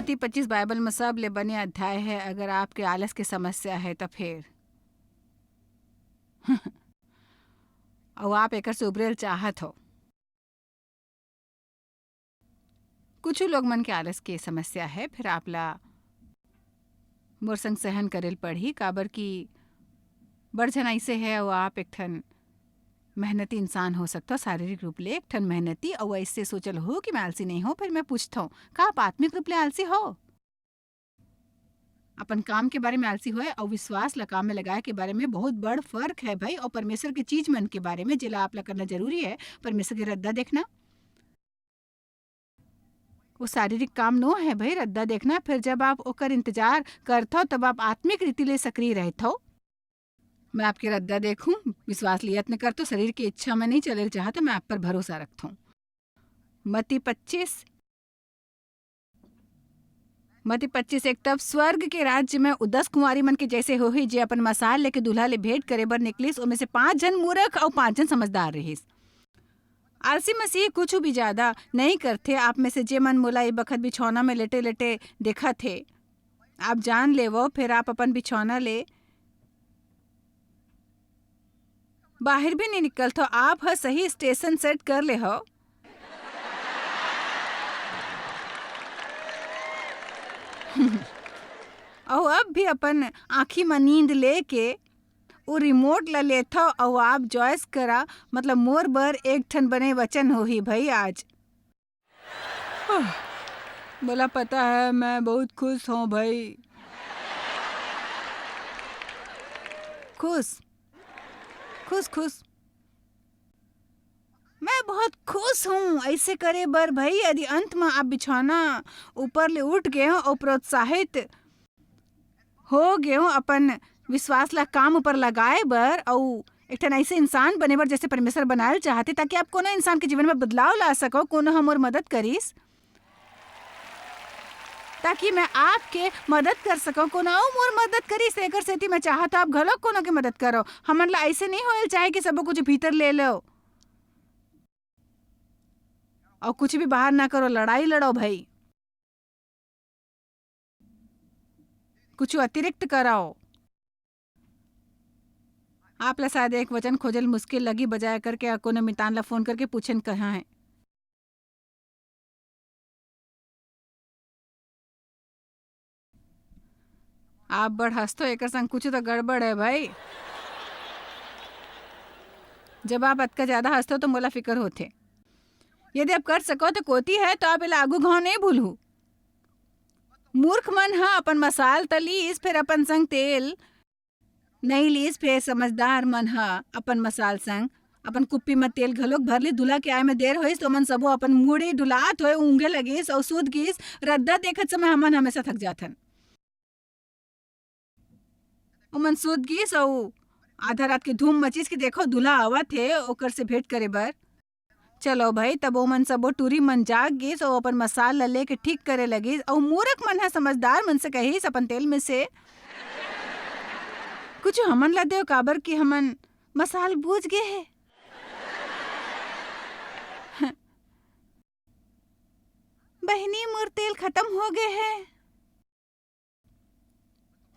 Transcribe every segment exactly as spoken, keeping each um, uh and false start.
मत्ती पच्चीस बाइबल म सबले बने अध्याय हे। अगर आपके आलस के समस्या हे, त फेर अउ आप एकर से उबरे ल चाहत हो। कुछ लोग मन के आलस के समस्या हे, फेर आप ला मोर संग सहन करे ल पड़ही, काबर कि बड़ झन अइसे हे, अउ आप एक ठन मेहनती इंसान हो सकथव, शारीरिक रूप ले एक ठन मेहनती, अउ अइसे सोचल हो कि मैं आलसी नहीं हो। फेर मैं पूछथव, का आप आत्मिक रूप ले आलसी हो? अपन काम के बारे में आलसी होए अउ विश्वास ला काम में लगाए के बारे में बहुत बड़ फर्क हे भाई। अउ परमेश्वर के चीज मन के बारे में, जेला आप ला करना जरूरी हे, परमेश्वर के रद्दा देखना, वो शारीरिक काम नो हे भाई, रद्दा देखना। फिर जब आप ओकर इंतजार करथव, तब आप आत्मिक रीति ले सक्रिय रहथव। मैं आपके रद्दा देखूं, विश्वास ले यत्न करथव, शरीर की इच्छा में नहीं चले चाहत, मैं आप पर भरोसा रखथव। मत्ती पच्चीस, मत्ती पच्चीस एक, तब स्वर्ग के राज्य में उ दस कुंवारी मन के जैसे होही, जे अपन मसाल लेके दूल्हा ले भेंट करे बर निकलिस। ओमे से पांच झन मूर्ख अउ पांच झन समझदार रहिस। आलसी मसीह कुछ भी ज्यादा नहीं करथे। आप में से जे मन मोला ए बखत बिछौना में लेटे-लेटे देखत हे, आप जान लेवो, फिर आप अपन बिछौना ले बाहर भी नहीं निकलथो। आप ह सही स्टेशन सेट कर ले हो। अउ अब भी अपन आँखी म नींद लेके ओ रिमोट ल लेथव अउ आप चॉइस करा, मतलब मोर बर एक ठन बने वचन होही भई आज। मोला पता है, मैं बहुत खुश हूँ भई। खुश, खुश, खुश। मैं बहुत खुश हूँ ऐसे करे बर भई। यदि अंत म आप बिछौना ऊपर ले उठ गए हो अउ प्रोत्साहित हो गए हो अपन विश्वास ला काम ऊपर लगाए बर अउ एक ठन ऐसे इंसान बने बर जैसे परमेश्वर बनाए ल चाहते, ताकि आप कोनो इंसान के जीवन में बदलाव ला सको। कोनो ह मोर मदद करिस ताकि मैं आपके मदद कर सकूं, कोनो अउ मोर मदद करिस, एकर सेती मैं चाहत हूं आप घलो कोनो के मदद करो। हमन ला ऐसे नहीं होए ल चाहे कि सबो कुछ भीतर ले लो अउ कुछ भी बाहर ना करो, लड़ाई लड़ो भाई, कुछ अतिरिक्त कराओ। आप ला शायद एक वचन खोजल मुश्किल लगी, बजाय करके कोनो मितान ला फोन करके पूछन कहाँ है। आप बड़ हंसतो, एकर संग कुछ तो गड़बड़ है भाई। जब आप अतका ज्यादा हंसतो तो मोला फिकर होथे। यदि आप कर सको तो कोती है तो आप एला आगू घाव नहीं भूलहू। मूर्ख मन ह अपन मसाल त लीस, फेर अपन संग तेल नइ लीस, फेर समझदार मन ह अपन मसाल संग अपन कुप्पी म तेल घलोक भर लीस। दूल्हा के आए म देर होइस, त ओमन सबो अपन मुड़ी डुलात होए ऊँघे लगिस अउ सूत गिस। रद्दा देखत समय हमन हमेशा थक जाथन। ओमन सूत गिस अउ आधा रात के धूम मचिस कि देखो, दूल्हा आवत हे, ओकर से भेंट करे बर। चलो भाई, तब ओमन सबो टूरी मन जाग गिस अउ अपन मसाल ल लेके ठीक करे लगिस। अउ मूरख मन ह समझदार मन से कहिस अपन तेल में से, "कुछ हमन ल देव, काबर कि हमन मसाल बूझ गे हे।" "बहिनी, मोर तेल खत्म हो गे हे।"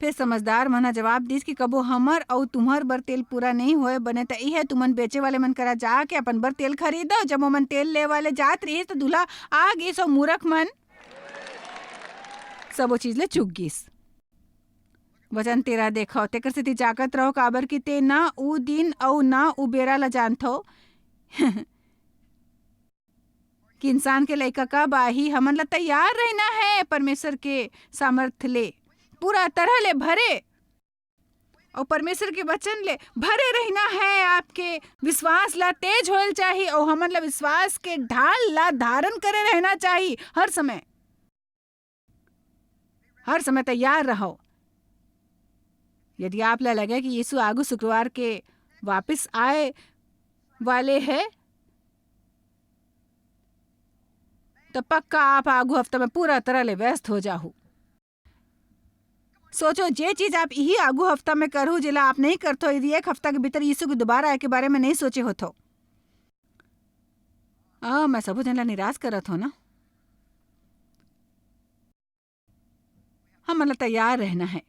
फेर समझदार मन ह जवाब दिस कि कभू हमर अउ तुम्हर बर तेल पूरा नइ होय बने, त इहे तुमन बेचे वाले मन करा जाके अपन बर तेल खरीदव। जब ओमन तेल ले वाले जात रिहिस, त दूल्हा आ गिस अउ मूरख मन सबो चीज ले चूक गिस। वचन तेरा देखव, तेकर सेती जागत रहो, काबर कि ते ना ऊ दिन अउ ना ऊ बेरा ल जानथव। कि इंसान के लइका कब आही। हमन ला तैयार रहना है परमेश्वर के सामर्थ ले, पूरा तरह ले भरे, अउ परमेश्वर के वचन ले भरे रहना है। आपके विश्वास ला तेज होयल चाही, अउ हमन ला विश्वास के ढाल ला धारण करे रहना चाही हर समय। हर समय तैयार रहो। यदि आप ला लगे कि यीशु आगू शुक्रवार के वापस आए वाले है, तो पक्का आप आगू हफ्ता में पूरा तरह ले व्यस्त हो जाहू। सोचो, जे चीज आप इही आगू हफ्ता में करहू, जेला आप नहीं करथो, यदि एक हफ्ता के भीतर यीशु के दोबारा आए के बारे में नहीं सोचे होथो। आ, मैं सबो जन ला निराश करत हो ना। हमन ला तैयार रहना है।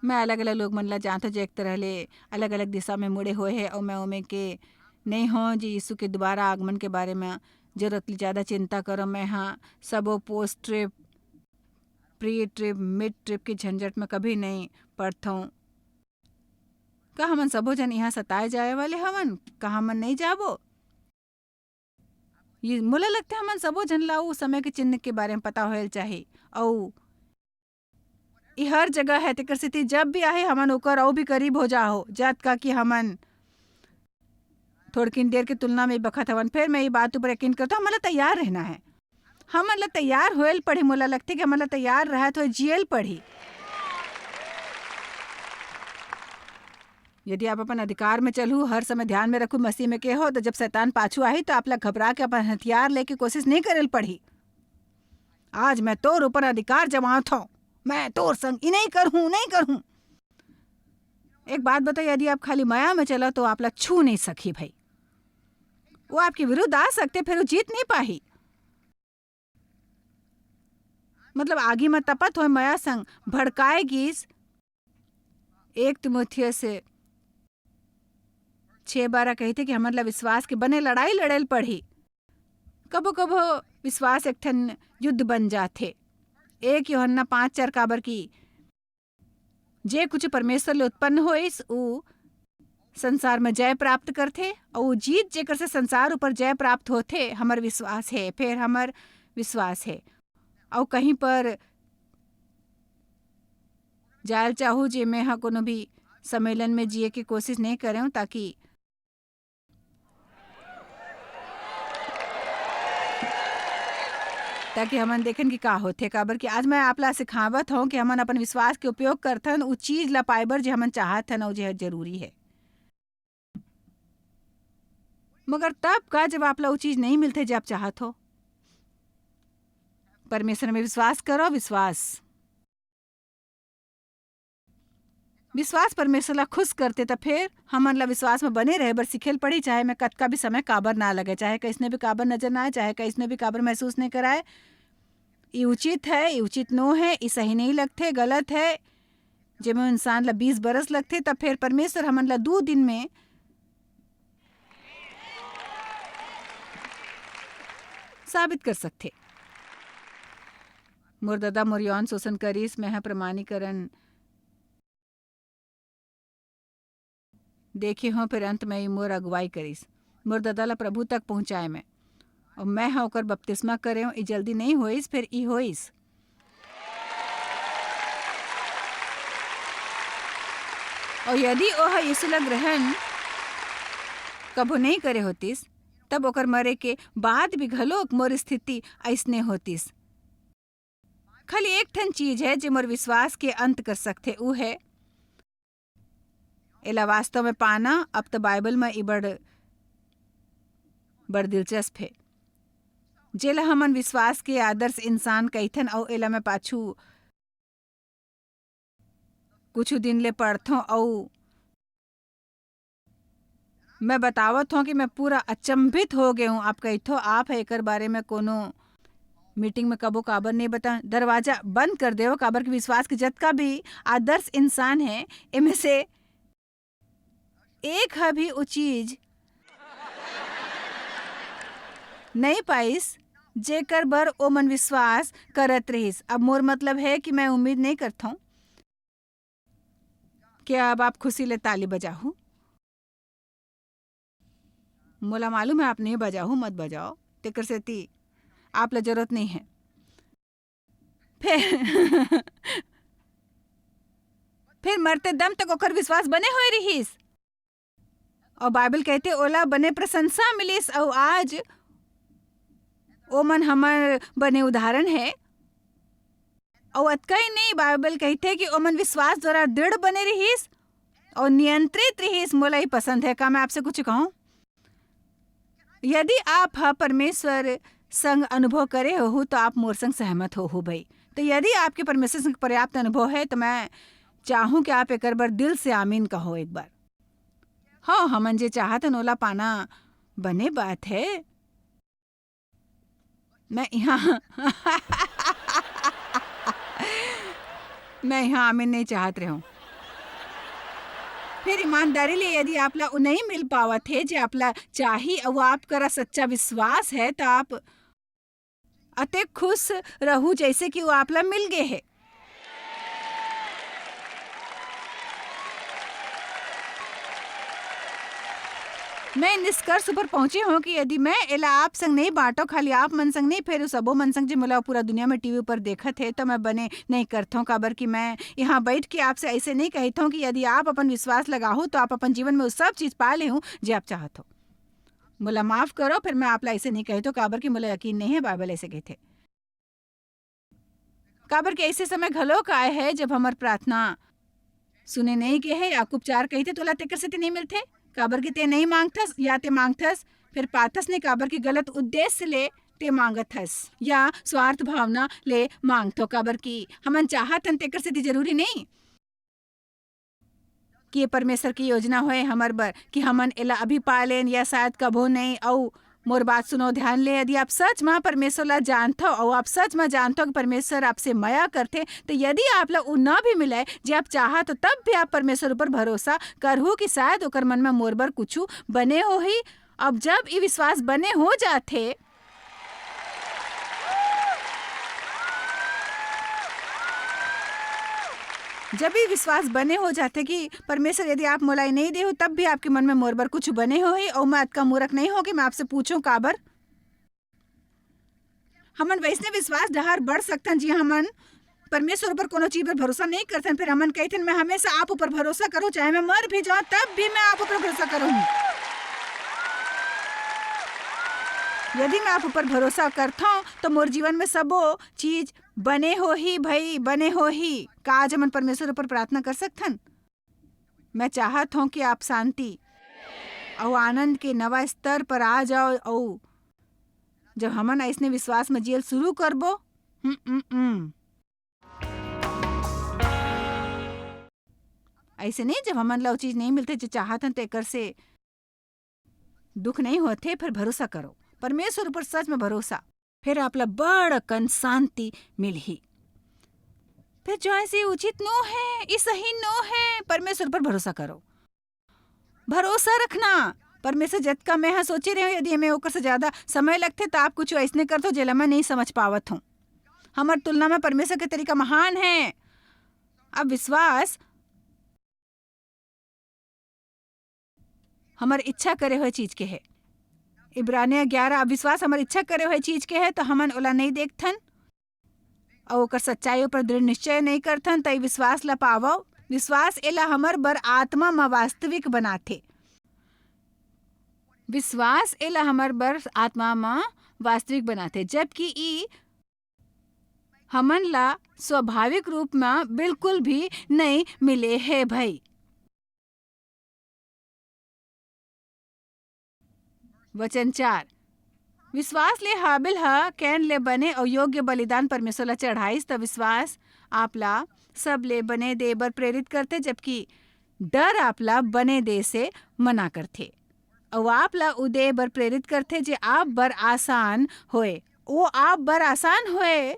मैं अलग-अलग लोग मन ला जानथों, जे एक तरह ले अलग-अलग दिशा में मुड़े हुए हैं, और मैं ओमे के नहीं हों, जे यीशु के दोबारा आगमन के बारे में जरूरत ले ज्यादा चिंता करो। मैं हाँ सबो post trip, pre trip, mid trip के झंझट में कभी नहीं पड़थों। का हमन सबो जन यहाँ सताए जाए वाले हवन? का हमन नहीं जाबो? ये मोला लगथे, हमन सबो झन ला उ समय के चिन्ह के बारे में पता होए ल चाही। अउ ये हर जगह है, तेकर सेती जब भी आहे, हमन ओकर अउ भी करीब हो जाहो, जतका कि हमन थोड़किन देर के तुलना में बखत हवन। फिर मैं ये बात ऊपर यकीन करता हूँ, हमन ला तैयार रहना है। हमन ला तैयार होए ल पड़ही। मोला लगथे कि हमन ला तैयार रहत हुए जिए ल पड़ही। यदि आप अपन अधिकार में चलहू, हर समय ध्यान में रखू, मसीह में के हो, तो जब शैतान पाछू आही, तो आप ला घबरा के अपन हथियार लेके कोशिश नहीं करे ल पड़ही। आज मैं तोर ऊपर अधिकार जमावत हूँ, मैं तोर संग ई नहीं करहूँ, नहीं करहूँ। एक बात बताओ, यदि आप खाली मया में चला, तो आप ला छू नहीं सकी भाई। वो आपके विरुद्ध आ सकते, फिर वो जीत नहीं पाही। मतलब, आगी में तपत होए मया संग भड़काए गीस। एक तीमुथियुस छः बारह कहिथे कि हमन ला विश्वास के बने लड़ाई लड़े ल पड़ही। कभो-कभो विश्वास एक ठन युद्ध बन जाथे। एक यूहन्ना पाँच चार, काबर कि जे कुछ परमेश्वर ले उत्पन्न होइस, ऊ संसार में जय प्राप्त करथे, अऊ जीत, जेकर से संसार ऊपर जय प्राप्त होथे, हमर विश्वास हे, फेर हमर विश्वास हे। अऊ कहीं पर जायल चाहू, जे मैं ह कोनो भी सम्मेलन में जिए के कोशिश नहीं करेंव, ताकि, ताकि हमन देखन कि का होथे, काबर कि आज मैं आप ला सिखावत हूँ कि हमन अपन विश्वास के उपयोग करथन, उ चीज ला पाए बर, जे हमन चाहत हन, अऊ जे ह जरूरी हे। मगर तब का, जब आप ला उ चीज नहीं मिलथे, जे आप चाहत हो? परमेश्वर में विश्वास करो, विश्वास। विश्वास परमेश्वर ला खुश करथे, त फेर हमन ला विश्वास में बने रहे बर सीखे ल पड़ही, चाहे मैं कतका भी समय काबर ना लगे, चाहे कइसने भी काबर नजर ना आए, चाहे कइसने भी काबर महसूस नहीं कराए। ई उचित है, ई उचित नो है, ई सही नहीं लगथे, गलत है। जेमे इंसान ला बीस बरस लगथे, त फेर परमेश्वर हमन ला दू दिन में साबित कर सकथे। मोर ददा मोर यौन शोषण करिस, मैं ह प्रमाणीकरण देखे हों, फेर अंत में ई मोर अगुवाई करिस, मोर ददा ला प्रभु तक पहुँचाए में। अऊ मैं ह ओकर बपतिस्मा करेंव, ई जल्दी नहीं होइस, फेर ई होइस। अऊ यदि ओह यीशु ला ग्रहण कभू नहीं करे होतिस, तब ओकर मरे के बाद भी घलोक मोर स्थिति अइसने होतिस। खाली एक ठन चीज है, जे मोर विश्वास के अंत कर सकथे, ऊ है एला वास्तव में पाना। अब तो बाइबल में ई बड़, बड़ दिलचस्प है, जेला हमन विश्वास के आदर्श इंसान कहिथन, अऊ एला मैं पाछू कुछ दिन ले पढ़थों, अऊ मैं बतावत हूँ कि मैं पूरा अचंभित हो गए हूँ। आप कहिथो, आप है एकर बारे में कोनो मीटिंग में कबो काबर नहीं बता, दरवाजा बंद कर देव, काबर कि विश्वास के जतका भी आदर्श इंसान है, एमे से एक ह भी उ चीज नहीं पाइस, जेकर बर ओमन विश्वास करत रहिस। अब मोर मतलब है कि मैं उम्मीद नहीं करथौं कि अब आप खुशी ले ताली बजाहू। मोला मालूम है, आप नहीं बजाहू, मत बजाओ, तेकर सेती आप ला जरूरत नहीं है। फेर, फेर मरते दम तक ओकर विश्वास बने होए रिहिस। अउ बाइबल कहते, ओला बने प्रशंसा मिलिस, अउ आज ओमन हमर बने उदाहरण है। अउ अतका ही नहीं, बाइबल कहते कि ओमन विश्वास द्वारा दृढ़ बने रिहिस अउ नियंत्रित रिहिस। मोला ही पसंद है। का मैं आपसे कुछ कहूँ? यदि आप ह परमेश्वर संग अनुभव करे होहू, तो आप मोर संग सहमत होहू भाई। तो यदि आपके परमेश्वर संग पर्याप्त अनुभव है, तो मैं चाहूँ कि आप एकर बर दिल से आमीन कहो एक बार। हाँ, हमन जे चाहत हन, ओला पाना बने बात है। मैं यहाँ मैं यहाँ आमिन नहीं चाहत रहूं। फिर ईमानदारी ले यदि आप ला उ नहीं मिल पावत हे जे आप ला चाही, अउ आप करा सच्चा विश्वास है, त आप अतेक खुश रहू जैसे कि वो आप ला मिल गए है। मैं निष्कर्ष ऊपर पहुंचे हूँ कि यदि मैं एला आप संग नहीं बांटो, खाली आप मन संग नहीं, फिर उस सबो मन संग जे मोला पूरा दुनिया में टीवी ऊपर देखत है, तो मैं बने नहीं करथों, काबर कि मैं यहाँ बैठ के आपसे ऐसे नहीं कहत हूँ कि यदि आप अपन विश्वास लगाहू, तो आप अपन जीवन में वो सब चीज पा लेहू जे आप चाहत हो। मोला माफ करो, फिर मैं आप ला ऐसे नहीं कहत हूँ, काबर कि मोला यकीन नहीं है, बाइबल ऐसे कहथे। काबर कि ऐसे समय घलोक आए है, जब हमर प्रार्थना सुने नहीं गे है। याकूब चार कहिथे, "तोला तेकर सेती नहीं मिलथे, काबर कि ते नहीं मांगथस, या ते मांगथस, फिर पाथस नहीं, काबर कि गलत उद्देश्य ले ते मांगत हस, या स्वार्थ भावना ले मांगथो।" काबर कि हमन चाहत हन, तेकर सेती जरूरी नहीं कि ये परमेश्वर की योजना होए हमर बर, कि हमन एला अभी पा लेन या शायद कभो नहीं। अउ मोर बात सुनो ध्यान ले, यदि आप सच म परमेश्वर ला जानथव अउ आप सच म जानथव कि परमेश्वर आपसे मया करथे, तो यदि आप ला उ न भी मिले जे आप चाहत हो, तब भी आप परमेश्वर ऊपर भरोसा करहू कि शायद ओकर मन में मोर बर कुछु बने होही। अब जब ये विश्वास बने हो जाथे, जब ये विश्वास बने हो जाथे कि परमेश्वर, यदि आप मोला ये नहीं देहू, तब भी आपके मन में मोर बर कुछ बने होही, अउ मैं अतका मूर्ख नहीं हो कि मैं आपसे पूछूं काबर। हमन वैसने विश्वास डहार बढ़ सकथन, जी हमन परमेश्वर ऊपर कोनो चीज पर भरोसा नहीं करथन, फिर हमन कहिथन, "मैं हमेशा आप ऊपर भरोसा करूं, चाहे मैं मर भी जाऊं, तब भी मैं आप ऊपर भरोसा करूं।" यदि मैं आप ऊपर भरोसा करथों, तो मोर जीवन में सबो चीज बने होही भई, बने होही। का आज हमन परमेश्वर ऊपर प्रार्थना कर सकथन? मैं चाहत हूं कि आप शांति अउ आनंद के नवा स्तर पर आ जाओ, अउ जब हमन अइसने विश्वास म जियल शुरू करबो, हम्म, हम्म, हम्म। अइसे नहीं, जब हमन ला वो चीज नहीं मिलथे जो चाहत हन, तो एकर से दुख नहीं होथे, फिर भरोसा करो परमेश्वर ऊपर, सच में भरोसा, फिर आप ला बड़ अकन शांति मिलही। फिर जो ऐसे उचित नो है, ई सही नो है, परमेश्वर पर भरोसा करो। भरोसा रखना, परमेश्वर जतका मैं हा सोचे रहे हूँ, यदि हमें ओकर से ज्यादा समय लगथे, तो आप कुछ ऐसने करथो, जेला मैं नहीं समझ पावत हूँ। हमर तुलना में परमेश्वर के तरीका महान है। अब विश्वास हमर इच्छा करे हुए चीज के है। इब्रानिया ग्यारह, अब विश्वास हमर इच्छा करे हुए चीज के है, तो हमन ओला नहीं देखथन अउ ओकर सच्चाई ऊपर दृढ़ निश्चय नहीं करथन, त ई विश्वास ला पावव। विश्वास एला हमर बर आत्मा म वास्तविक बनाथे। विश्वास एला हमर बर आत्मा म वास्तविक बनाथे, जबकि ई हमन ला स्वाभाविक रूप म बिल्कुल भी नहीं मिले हे भई। वचन चार, विश्वास ले हाबिल ह कैन ले बने अउ योग्य बलिदान परमेश्वर ला चढ़ाइस, त विश्वास आप ला सब ले बने दे बर प्रेरित करथे, जबकि डर आप ला बने दे से मना करथे, अउ आप ला उ दे बर प्रेरित करथे जे आप बर आसान होए। ओ आप बर आसान होए।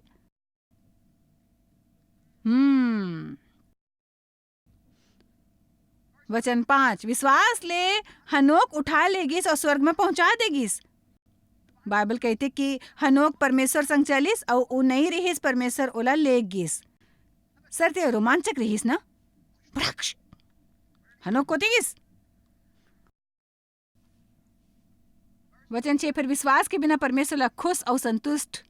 हम्म। वचन पाँच, विश्वास ले हनोक उठा ले गिस अउ स्वर्ग में पहुंचा दे गिस। बाइबल कहथे कि हनोक परमेश्वर संग चलिस अउ उ नहीं रिहिस, परमेश्वर ओला ले गिस। सर, ते रोमांचक रिहिस ना? भ्रक्ष। हनोक कोती गिस? वचन छे, फिर विश्वास के बिना परमेश्वर ला खुश अउ संतुष्ट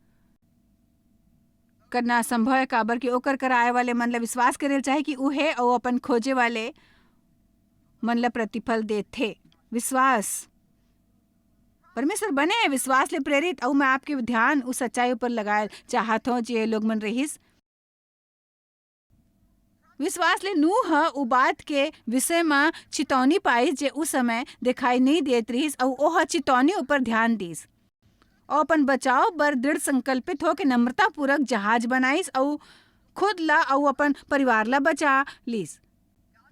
करना असंभव है, काबर कि ओकर करा आए वाले मन ला विश्वास करे ल चाहे कि ऊ हे अउ अपन खोजे वाले मन ला प्रतिफल देथे। विश्वास, परमेश्वर बने है विश्वास ले प्रेरित, अउ मैं आपके ध्यान उस सच्चाई ऊपर लगाए चाहत हूँ जे लोग मन रहिस। विश्वास ले नूह ह उ बात के विषय म चेतौनी पाइस जे उ समय दिखाई नइ देत रिहिस, अउ ओह चेतौनी ऊपर ध्यान दीस। अउ अपन बचाव बर दृढ़ संकल्पित होके नम्रतापूर्वक जहाज बनाइस अउ खुद ला अउ अपन परिवार ला बचा लीस।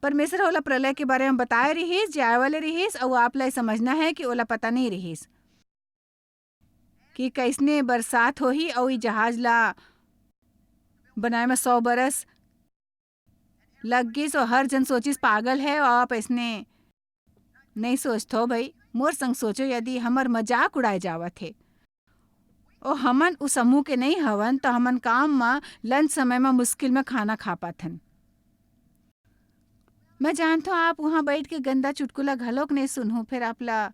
परमेश्वर ह ओला प्रलय के बारे म बताए रिहिस, जे आए वाले रिहिस, अउ आप ला ये समझना है कि ओला पता नइ रिहिस कि कइसने बरसात होही, अउ ई जहाज ला बनाए म सौ बरस लग गिस, अउ हर झन सोचिस, "पागल हे, अउ आप अइसने नइ सोचथो भई।" मोर संग सोचो, यदि हमर मजाक उड़ाए जावत हे, अउ हमन उ समूह के नइ हवन, त हमन काम म लंच समय म मुश्किल म खाना खा पाथन। मैं जानथों, आप उहाँ बइठ के गंदा चुटकुला घलोक नइ सुनहू, फेर आप ला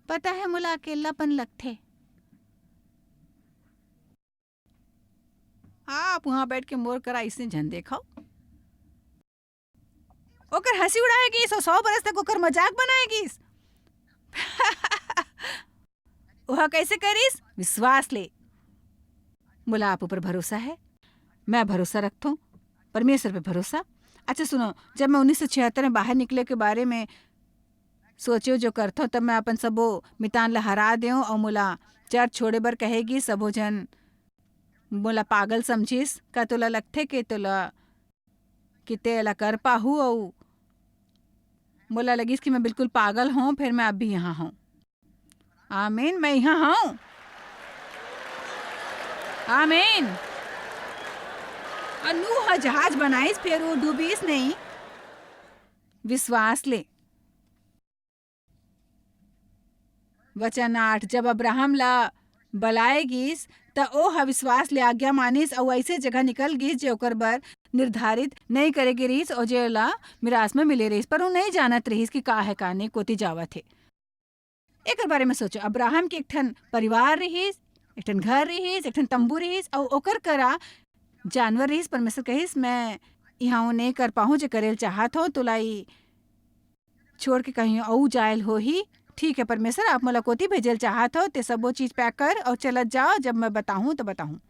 पता हे, मोला अकेल्लापन लगथे। आप उहाँ बइठ के मोर करा अइसने झन देखव। ओकर हँसी उड़ाए गिस अउ सौ बरस तक ओकर मजाक बनाए गिस। ओह कइसे करिस? विश्वास ले। मोला आप ऊपर भरोसा हे, मैं भरोसा रखथों, परमेश्वर पे भरोसा। अच्छा सुनो, जब मैं उन्नीस सौ छिहत्तर में बाहर निकले के बारे में सोचेंव जो करथों, तब मैं अपन सबो मितान ला हरा देंव अउ मोला चर्च छोड़े बर कहे गिस। सबो झन मोला पागल समझिस। का तोला लगथे के तोला, कि तें एला कर पाहू? अउ मोला लगिस कि मैं बिल्कुल पागल हों, फेर मैं अभी इहाँ हों। आमीन, मैं इहाँ हों। आमीन। अउ नूह ह जहाज बनाइस, फेर वो डूबिस नहीं, विश्वास ले। वचन आठ, जब अब्राहम ला बलाए गिस, त ओह विश्वास ले आज्ञा मानिस अउ अइसे जगह निकल गिस, जे ओकर बर निर्धारित नइ करे गे रिहिस अउ जे ओला मिरास म मिले रिहिस, पर वो नइ जानत रिहिस कि का हे, का नइ, कोती जावत हे। एकर बारे म सोचो, अब्राहम के एक ठन परिवार रिहिस, एक ठन घर रिहिस, एक ठन तंबू रिहिस, अउ ओकर करा जानवर रिहिस। परमेश्वर कहिस, "मैं इहाँ वो नइ कर पाहूँ, जे करे ल चाहत हों, तोला ई छोड़ के कहीं अउ जायल होही।" "ठीक हे परमेश्वर, आप मोला कोती भेजे ल चाहत हो, तें सबो चीज पैक कर अउ चलत जाव, जब मैं बताहूँ त बताहूँ।"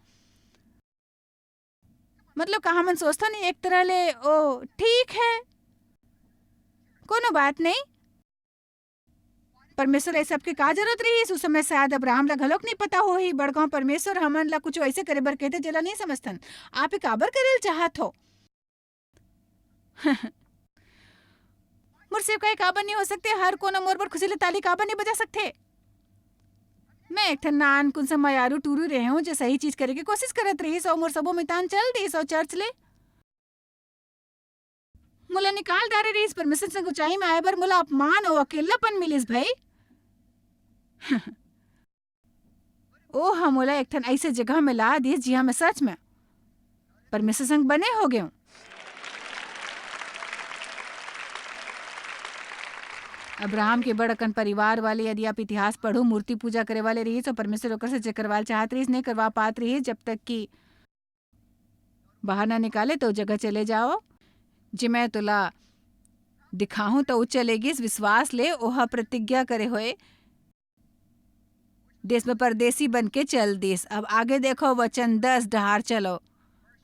मतलब, का हमन सोचथन, एक तरह ले, "ओ, ठीक हे, कोनो बात नइ।" परमेश्वर, ये सब के का जरूरत रिहिस? उस समय शायद अब्राहम ला घलोक नइ पता होही। बड़गांव परमेश्वर हमन ला कुछ अइसे करे बर कहिथे, जेला नइ समझथन। आप ये काबर करे ल चाहत हो? मोर सेवकाई काबर नइ हो सकथे? हर कोनो मोर बर खुशी ले ताली काबर नइ बजा सकथे? मैं एक ठन नानकुन सा मयारू टूरू रेहेंव, जे सही चीज करे के कोशिश करत रिहिस, अउ मोर सबो मितान चल दिस, अउ चर्च ले मोला निकाल डारे रिहिस। परमेश्वर संग ऊंचाई में आए बर मोला अपमान अउ अकेल्लापन मिलिस, भई। ओह मोला एक ठन अइसे जगह में ला दिस, जिहां मैं सच में परमेश्वर संग बने हो गेंव। अब्राहम के बड़ अकन परिवार वाले, यदि आप इतिहास पढ़ो, मूर्ति पूजा करे वाले रिहिस, अउ परमेश्वर ओकर से जे करवा ल चाहत रिहिस, नइ करवा पात रिहिस, जब तक कि बाहर ना निकाले, त ओ जगह चले जाओ, जे मैं तोला दिखाहूं। त ओ चले गिस विश्वास ले, ओह प्रतिज्ञा करे होए देश में परदेसी बन के चल दिस। अब आगे देखो, वचन दस डहार चलो,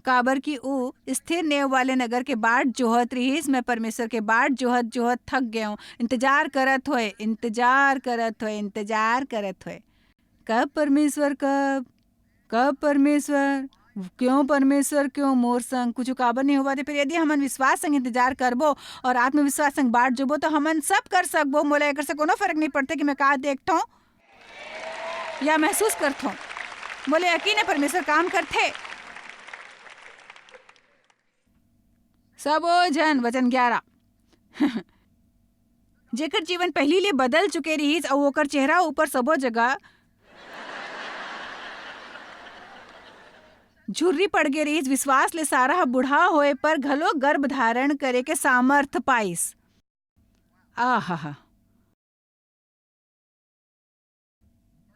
काबर कि ऊ स्थिर नेव वाले नगर के बाट जोहत रिहिस। मैं परमेश्वर के बाट जोहत जोहत थक गेंव। इंतजार करत होए, इंतजार करत होए, इंतजार करत होए। कब परमेश्वर, कब? कब परमेश्वर? क्यों परमेश्वर, क्यों? मोर संग कुछ काबर नइ होवत हे? फेर यदि हमन विश्वास संग इंतजार करबो अउ आत्मविश्वास संग बाट जोबो, त हमन सब कर सकबो। मोला एकर से कोनो फरक नइ पड़थे कि मैं का देखथों या महसूस करथों। मोला यकीन हे, परमेश्वर काम करथे। सबो झन, वचन ग्यारा, जेकर जीवन पहिली ले बदल चुके रिहिस अउ ओकर चेहरा ऊपर सबो जगह झुर्री पड़ गे रिहिस, विश्वास ले सारा ह बूढ़ा होए पर घलो गर्भ धारण करे के सामर्थ पाइस। आहा।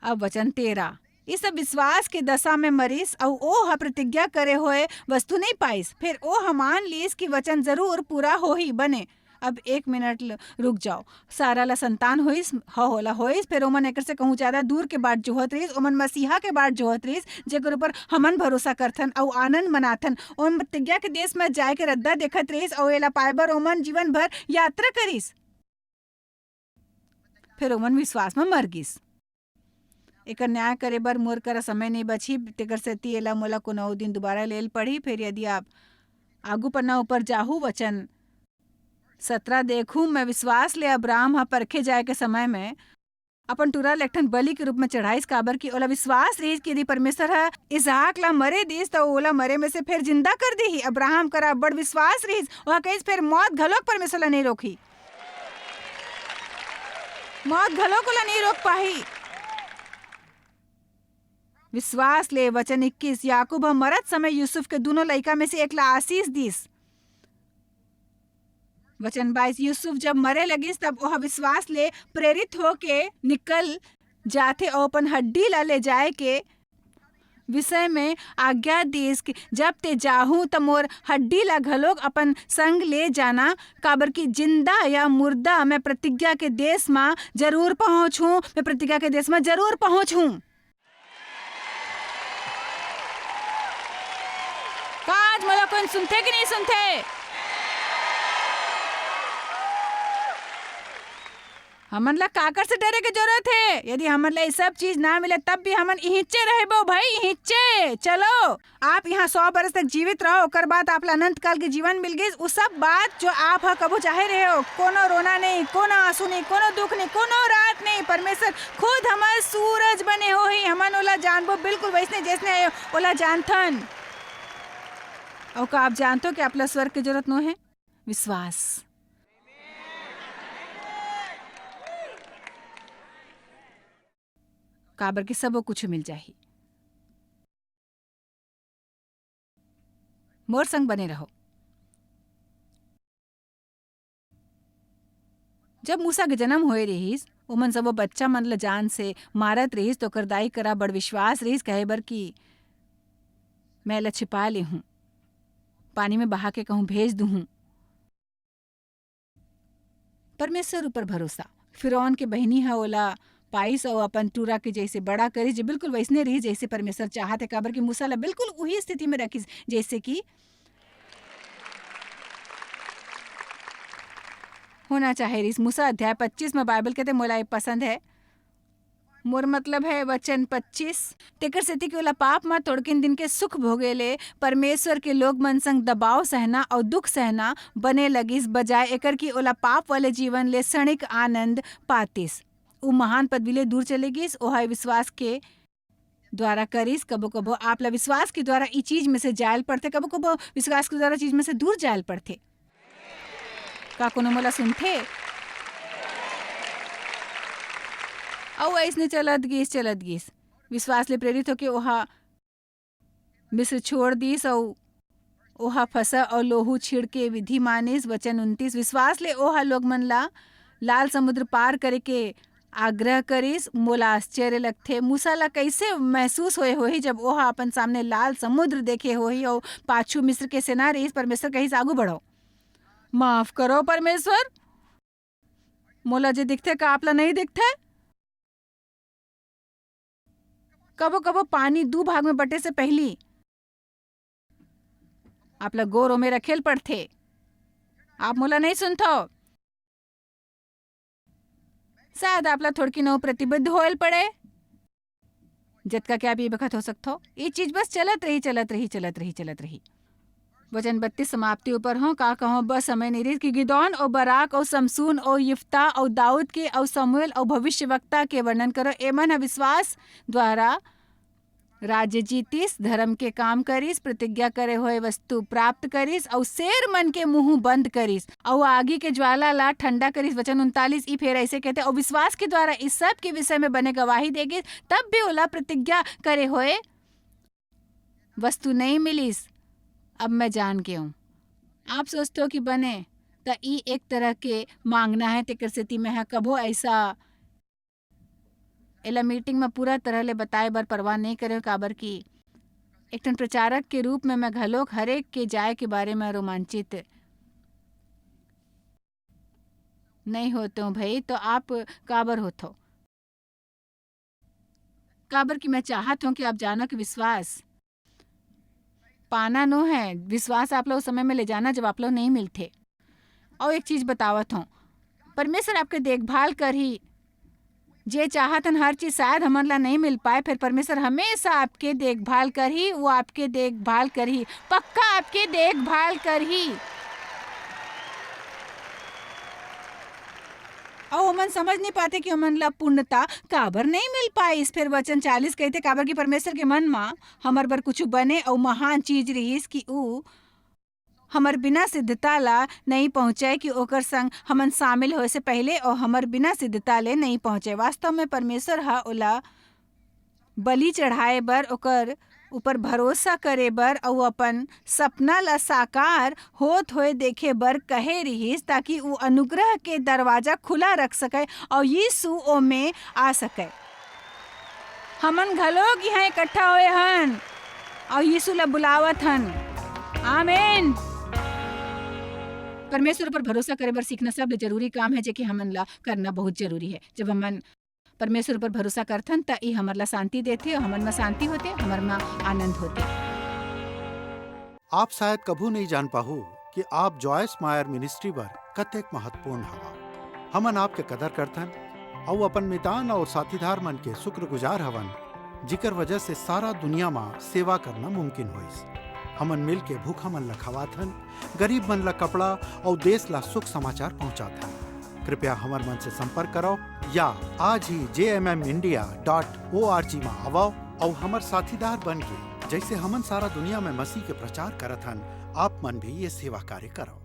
अब वचन तेरा, ये सब विश्वास के दशा में मरिस, अउ ओ ह प्रतिज्ञा करे होए वस्तु नइ पाइस। फेर ओ ह मान लीस कि वचन जरूर पूरा होही। बने, अब एक मिनट ल-, रुक जाओ। सारा ला संतान होइस, ह-, होला होइस, फेर ओमन एकर से कहूँ ज्यादा दूर के बाट जोहत रहिस, ओमन मसीहा के बाट जोहत रहिस, जेकर ऊपर हमन भरोसा करथन अउ आनंद मनाथन। ओमन प्रतिज्ञा के देश में जाए के रद्दा देखत रहिस, अउ एला पाए बर ओमन जीवन भर यात्रा करिस। फेर ओमन विश्वास म मर गिस। एकर न्याय करे बर मोर करा समय नइ बचही, तेकर सेती एला मोला कोनो अउ दिन दुबारा लेल पड़ही। फेर यदि आप आगू पन्ना ऊपर जाहू, वचन सतरा देखहू, मैं विश्वास ले अब्राहम ह परखे जाए के समय में अपन टूरा ल एक ठन बलि के रूप में चढ़ाइस, काबर कि ओला विश्वास रिहिस कि यदि परमेश्वर ह इसहाक ला मरे दिस, त ओला मरे में से फेर जिंदा कर दिही। अब्राहम करा बड़ विश्वास रिहिस, ओह कहिस, "फेर मौत घलोक परमेश्वर ला नहीं रोकही, मौत घलोक ओला नहीं रोक पाही।" विश्वास ले, वचन इक्कीस, याकूब ह मरत समय यूसुफ के दूनों लइका में से एक ला आशीष दिस। वचन बाईस, यूसुफ जब मरे लगिस, तब ओह विश्वास ले प्रेरित होके निकल जाथे अउ अपन हड्डी ला ले जाए के विषय में आज्ञा दिस कि जब ते जाहू, त मोर हड्डी ला घलोक अपन संग ले जाना, काबर कि जिंदा या मुर्दा, मैं प्रतिज्ञा के देश म जरूर पहुंचहूं, मैं प्रतिज्ञा के देश म जरूर पहुंचहूं। का आज मोला कोई सुनथे कि नहीं सुनथे? हमन ला काकर से डरे के जरूरत हे? यदि हमन ला ये सब चीज ना मिले, तब भी हमन इहिच्चे रहबो भाई, इहिच्चे। चलो, आप यहाँ सौ बरस तक जीवित रहो, ओकर बाद आप ला अनंत काल के जीवन मिल गइस। उ सब बात जो आप ह कभू चाहे रहे हो, कोनो रोना नहीं, कोनो आंसू नहीं, कोनो दुख नहीं, कोनो रात नहीं। परमेश्वर खुद हमर सूरज बने होही, हमन ओला जानबो बिल्कुल वैसने जैसने हे, ओला जानथन। अउ का आप जानथो कि आप ला स्वर्ग के जरूरत नो हे? विश्वास। काबर के सबो कुछ मिल जाही। मोर संग बने रहो। जब मूसा के जन्म होए रिहिस, ओमन सबो बच्चा मन ल जान से मारत रिहिस, तो ओकर दाई करा बड़ विश्वास रिहिस, कहे बर कि मैं एला छिपा लेहूं, पानी में बहा के कहूं भेज दूहूं। परमेश्वर ऊपर भरोसा। फिरौन के बहिनी ह ओला पाइस अउ अपन टूरा के जैसे बड़ा करिस, जे बिल्कुल वैसने रहिस, जैसे परमेश्वर चाहत हे, काबर कि मूसा ला बिल्कुल उही स्थिति में रखिस, जैसे कि होना चाहे रिहिस। मूसा अध्याय पच्चीस में बाइबल कहते, मोला ये पसंद है, मोर मतलब है वचन पच्चीस, तेकर सेती कि ओला पाप म थोड़किन दिन के सुख भोगे ले परमेश्वर के लोग मन संग दबाव सहना अउ दुख सहना बने लगिस, बजाय एकर कि ओला पाप वाले जीवन ले क्षणिक आनंद पातिस। उ महान पदवी ले दूर चले गिस, ओह विश्वास के द्वारा करिस। कबो-कबो आप ला विश्वास के द्वारा ई चीज में से जायल पड़थे, कबो-कबो विश्वास के द्वारा चीज में से दूर जायल पड़थे। का कोनो मोला सुनथे? अउ अइसने चलत गिस, चलत गिस। विश्वास ले प्रेरित होके ओहा मिस्र छोड़ दिस अउ ओहा फसह अउ लोहू छिड़के विधि मानिस। वचन उनतीस, विश्वास ले ओहा लोग मन ला लाल समुद्र पार करे के आग्रह करिस। मोला आश्चर्य लगथे, मूसा ला कइसे महसूस होए होही, जब ओहा अपन सामने लाल समुद्र देखे होही अउ पाछू मिस्र के सेना रहिस। परमेश्वर कहिस, "आगू बढ़ो।" माफ करो परमेश्वर, मोला जे दिखथे, का आप ला नहीं दिखथे? कबो-कबो पानी दू भाग में बटे से पहिली आप ला गोरो में रखेल पड़थे। आप मोला नहीं सुनथो। शायद आप ला थोड़किन अउ प्रतिबद्ध होएल पड़े। जतका के आप ये बखत हो सकथो, ये चीज बस चलत रही, चलत रही, चलत रही, चलत रही। वचन बत्तीस समाप्ति ऊपर हो, का कहो, बस समय नहीं रहिस कि गिदोन अउ बराक अउ समसून अउ यिफ्ता अउ दाऊद के अउ शमूएल अउ भविष्यवक्ता के वर्णन करो। एमन ह विश्वास द्वारा राज्य जीतिस, धर्म के काम करिस, प्रतिज्ञा करे होए वस्तु प्राप्त करिस, अउ शेर मन के मुंह बंद करिस, अउ आगी के ज्वाला ला ठंडा करिस। वचन उनतालीस, ई फेर ऐसे कहते, अउ विश्वास के द्वारा इस सब के विषय में बने गवाही देगिस, तब भी ओला प्रतिज्ञा करे होए वस्तु नहीं मिलिस। अब मैं जान गे हूं। आप सोचते हो कि बने, त ई एक तरह के मांगना है, तेकर सेती मैं ह कभो ऐसा एला मीटिंग में पूरा तरह ले बताए बर परवाह नहीं करे, काबर कि एक ठन प्रचारक के रूप में मैं घलोक हरेक के जाए के बारे में रोमांचित नहीं होते हूँ भाई, तो आप काबर होथो? काबर कि मैं चाहत हूँ कि आप जानो कि विश्वास पाना नो है, विश्वास आप ला उस समय में ले जाना, जब आप ला नहीं मिलथे। अउ एक चीज बतावत हूँ, परमेश्वर आपके देखभाल करही। जे चाहत हन हर चीज शायद हमन ला नहीं मिल पाए, फिर परमेश्वर हमेशा आपके देखभाल करही, वो आपके देखभाल करही, पक्का आपके देखभाल करही। अउ ओमन समझ नइ पाते कि ओमन ला पूर्णता काबर नइ मिल पाइस। फेर वचन चालीस कहिथे, काबर कि परमेश्वर के मन म हमर बर कुछु बने अउ महान चीज रिहिस कि ऊ हमर बिना सिद्धता ला नइ पहुँचय, कि ओकर संग हमन शामिल होए से पहिले अउ हमर बिना सिद्धता ले नइ पहुँचय। वास्तव में परमेश्वर ह ओला बलि चढ़ाए बर, ओकर ऊपर भरोसा करे बर अउ अपन सपना ला साकार होत होए देखे बर कहे रिहिस, ताकि ऊ अनुग्रह के दरवाजा खुला रख सकय अउ यीशु ओमे आ सकय। हमन घलोक इहाँ इकट्ठा होए हन अउ यीशु ला बुलावत हन। आमीन। परमेश्वर पर भरोसा करे बर सीखना सबले जरूरी काम हे, जेके हमन ला करना बहुत जरूरी हे। जब हमन परमेश्वर पर भरोसा करथन, त ई हमर ला शांति देथे, हमन म शांति होथे, हमर म आनंद होथे। आप शायद कभू नइ जान पाहू कि आप जॉयस मायर मिनिस्ट्री बर कतेक महत्वपूर्ण हवा। हमन आपके कदर करथन अउ अपन मितान अउ साथीदार मन के शुक्रगुजार हवन, जिकर वजह से सारा दुनिया म सेवा करना मुमकिन होइस। हमन मिल के भूखा मन ला खवाथन, गरीब मन ला कपड़ा अउ देश ला शुभ समाचार पहुंचाथन। कृपया हमर मन से संपर्क करव या आज ही J M M India dot O R G म आवव अउ हमर साथीदार बन के, जइसे हमन सारा दुनिया में मसीह के प्रचार करत हन, आप मन भी ये सेवा कार्य करव।